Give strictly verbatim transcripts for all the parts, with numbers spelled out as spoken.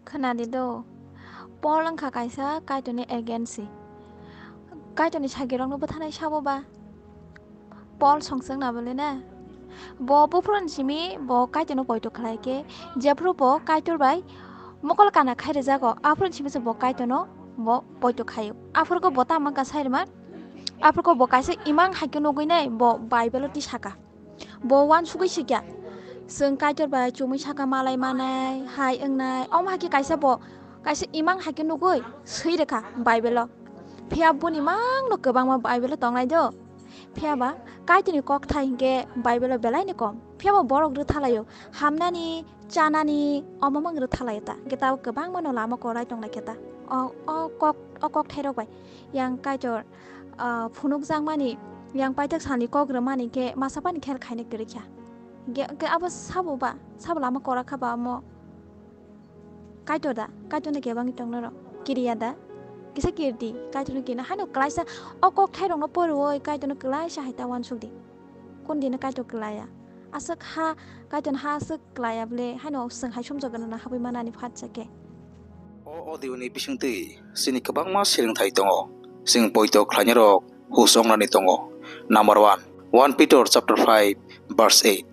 Khwnadi do, Paul wngkha kaisa Kaitorni against si. Kaitorni sagirokno bwtharnai sabo ba? Paul songsokna bole na? Bo buphuruni simi bo Kaitorno poito khlai khe, jephuru bo Kaitor bai mokol kana khai rwjago, aphuruni simi se bo Kaitorno bo poito khaio. Aphuru bo tamo wngkha sairwma? Aphuru bo kaisa imang hai khe nugwi nai bo Bible-o tisaka. Bo uansugwi sikya. Chwng Kaitor bai chumui saka malai manai, hai wngnai, omo hai khe kaisa bo, kaisa imang hai khe nugwi swi rwkha Bible-o. Phiya boni mangno kwbangma Bible-o tongnai do. Phiya ba Kaitorni kokthai hinkhe Bible-o belaino kom. Phiya bo borok rwthalaio, hamnani, chanani, omo mang rwthalaio ta. Hinkhe tabuk kwbangmano lama korai tonglai khe ta. O, o kok, o kokthairok bai yang Kaitor ah, phunukjakmani, yang paithak salni kok rwmani khe masa phani khel khaina kwrwi kha. Ge-, ge abo sabo ba, sabo lama kwrak kha ba omo? Kaitor da, Kaitorno kebangwi tongno rw kiriya da? Kisa kirdi, Kaitorno kirna haino klaisa o kokthairokno poriwi Kaitorno klaisa hai ta uansukdi. Kundino Kaitor klaiya? Aswk ha, Kaitorno ha aswk klaiya bwle, haino chwng hai sumjok gwnangno habwi manani phatsa khe. O audio ni bisingtwi chini kwbangma swrwngthai tongo. Chwng poito khlainai rok hus wngnani tongo. Number one, One Peter chapter five verse eight.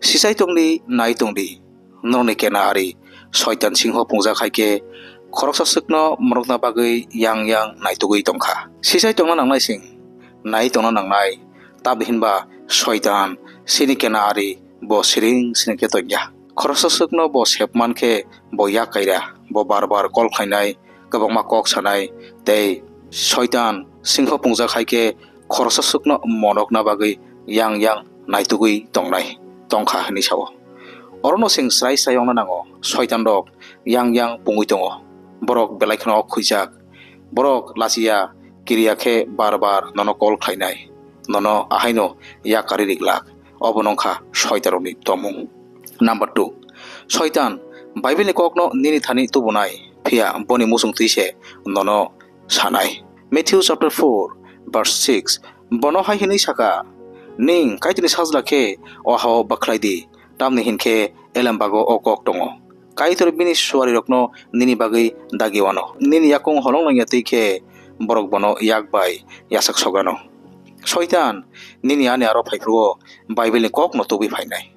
Sichai tongdi, nai tongdi, norokni kena ari Soitan singho pungjak hai khe khoroksa swkno morokna bagwi yang yang naitugwi tongkha. Sichai tongna nangnai chwng, nai tongna nangnai, tamni hinba Soitan chini kena ari bo siring siring khe tongya. Khoroksa swkno bo sep man khe bo yak kaira, bo bar bar kol khlainai, kwbangma kok sanai, tei Soitan singho pungjak hai khe khoroksa swkno monokna bagwi yang yang naitugwi tongnai, tongkha hwnwi sao. Orono chwng srai srai ongna nango, Soitan rok yang yang pungwi tongo, borok belai kheno khuijak, borok lachiya kiriya khe bar bar nono kol khlainai, nono ahaino yak karwi ri glak. Obo wngkha Soitanrokni tongmung. Number two, Soitan Bible ni kokno nini thani tubunai, phiya boni muchungtwi se nono sanai. Matthew chapter four verse six, bono hai hwnwi saka, "Ning Kaitorni sajla khe o ha-o bwkhlai di, tamni hinkhe elembago o kok tongo." Kaitor bini suarirokno nini bagwi dagi wano. Nini yakung holong nangya twi khe borok bono yak bai yachak sogano. Soitan nini ani aro phaiphuru-o Bible ni kokno tubui phainai.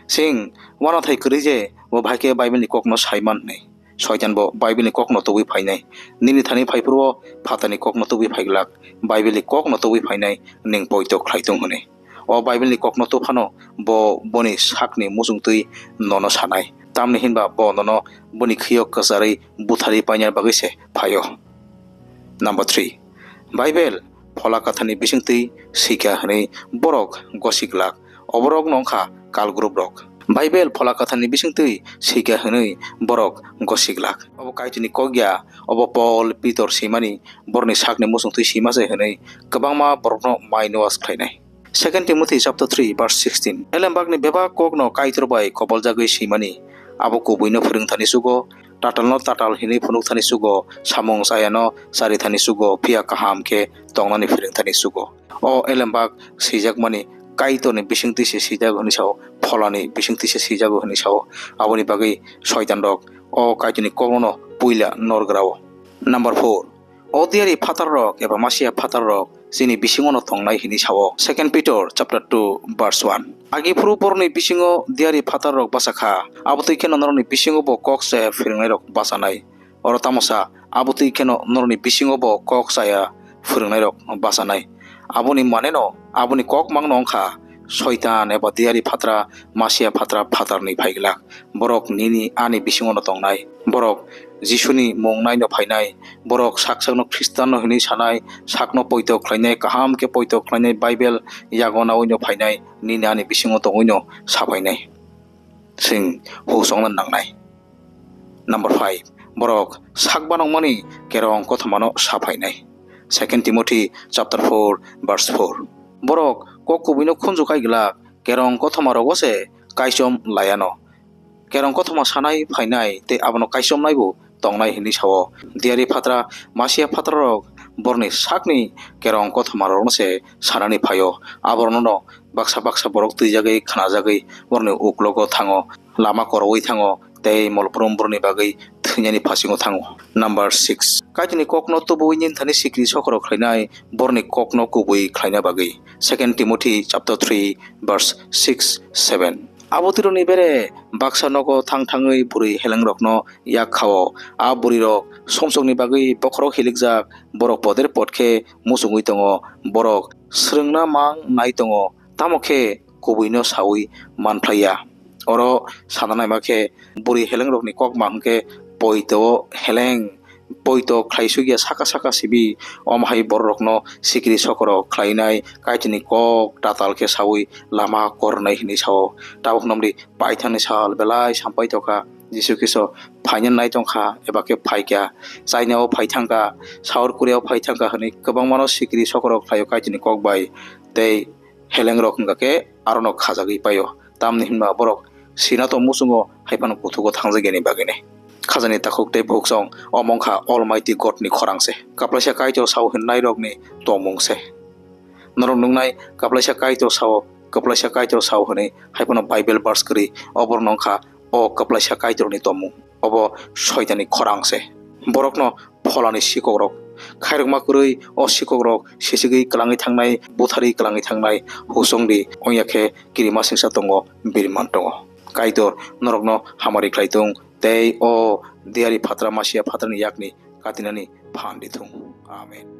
Chwng uanathai kwrwi je bo bahai khe Bible ni kokno sai man hwnwi. Soitan bo Bible ni kokno tubui phainai. Nini thani phaiphuru-o phatarni kokno tubui phaiglak. Bible ni kokno tubui phainai, nwng poito khlai tung hwnwi. O Bible ni kokno tub phano bo boni sakni muchungtwi nono sanai. Tamni hinba bo nono boni khwio kwcharwi butharwi paina bagwi se phaio. Number three, Bible Phola Kathani bisingtwi swikha hwnwi borok gosi glak. Oborokno wngkha kal group rok. Bible Phola Kathani bisingtwi swikha hwnwi borok gosi glak. Obo Kaitorni kok ya, obo Paul, Pitor swimani, borokni sakni muchungtwi swima se hwnwi kwbangma borokno mind wash khlainai. Second Timothy chapter three verse sixteen. Elembakni bebak kokno Kaitor bai koboljagwi swimani, abo kubuino phwrwng thani chugo, tatalno tatal hinwi phunuk thani chugo, samung chayano chari thani chugo, phiya kaham khe tongnani phwrwng thani chugo. O elembak swijakmani Kaitorni bisingtwi se swijago hwnwi sao, Pholani bisingtwi se swijago hwnwi sao. Aboni bagwi Soitan rok o Kaitorni kokno puila nor grao. Number four, o diyari phatar rok eba masiya phatar rok chini bisingo no tongnai hwnwi sao. Second Peter chapter two verse one. Agi phuru borokni bisingo diyari phatar rok basa kha, abo twi kheno norokni bisingo bo kok chaya phwrwngnai rok bachanai. Oro tamo sa, abo twi kheno norokni bisingo bo kok chaya phwrwngnai rok bachanai. Aboni maneno, aboni kok mangno wngkha Soitan eba diyari phatra, masiya phatra phatarni phaiglak. Borok nini ani bisingo no tongnai. Borok Jisuni mung naino phainai. Borok sak sakno Khristanno hwnwi sanai, sakno poito khlainai, kaham khe poito khlainai, Bible yago naui no phainai, nini ani bisingo tongwi no saphainai. Chwng husongna nangnai. Number five, borok sak banokmani kerong kothomano saphainai. Second Timothy chapter four verse four. Borok kok kubuino khunju kai glak, kerong kothoma rogo se kaichom laiano. Kerong kothoma sanai phainai tei abono kaichomnaibo tongnai hwnwi sao. Diyari phatra, masiya phatrarok borni sakni kerong kothoma rokno se sanani phaio. Aborokno baksa baksa borok twijagwi khnajagwi borokni uklogo thango, lama koroui thango tei molprum borokni bagwi thwinani phasingo thango. Number six, Kaitorni kokno tubuwi ninthani sikri sokorok khlainai borokni kokno kubui khlaina bagwi. Second Timothy chapter three, verse six, seven. Abo twirokni bere baksa nogo thang thangwi bwrwi helengrokno yak khao. A bwrwirok sumsokni bagwi bokhorok hilikjak, borok poder pot khe muchungwi tongo, borok swrwngna mang nai tongo, tamo khe kubuino saui manphlaiya. Oro sana naima khe bwrwi helengrokni kokma hwnkhe poito heleng, poito khlaisukya saka saka sibi, omo hai bororokno sikri sokorok khlainai Kaitorni kok tatal khe saui lama kornai hinwi sao. Tabuk hwnkhe paithakni sal belai sampai tongkha, Jisu Khristo phaina nai tongkha eba khe phaikha, China o phai thangkha, South Korea o phai thangkha hwnwi kwbangmano sikri sokorok khlaio Kaitorni kok bai, tei helengrok wngkha khe arono khajagwi paio. Tamni hwnba borok sinato muchungo hai phano kuthugo thangjakya ni bagwini. Khajani takhuk tei bukhuk song omo wngkha Almighty God ni khorang se. Kaplaisa Kaitor sao hwnnairokni tongmung se. Norok nuknai kaplaisa Kaitor sao, kaplaisa Kaitor sao hwnwi hai phano Bible verse kwrwi, oborokno wngkha o kaplaisa Kaitorni tongmung. Obo Soitanni khorang se. Borokno pholani sikokrok khairokma kwrwi o sikokrok sisigwi kwlangwi thangnai, butharwi kwlangwi thangnai husongdi, wngya khe kirimasingsa tongo, biriman tongo. Kaitor norokno hamari khlai tung tei o diyari phatra Masia phatrani yakni katinani phan di thung. Amen.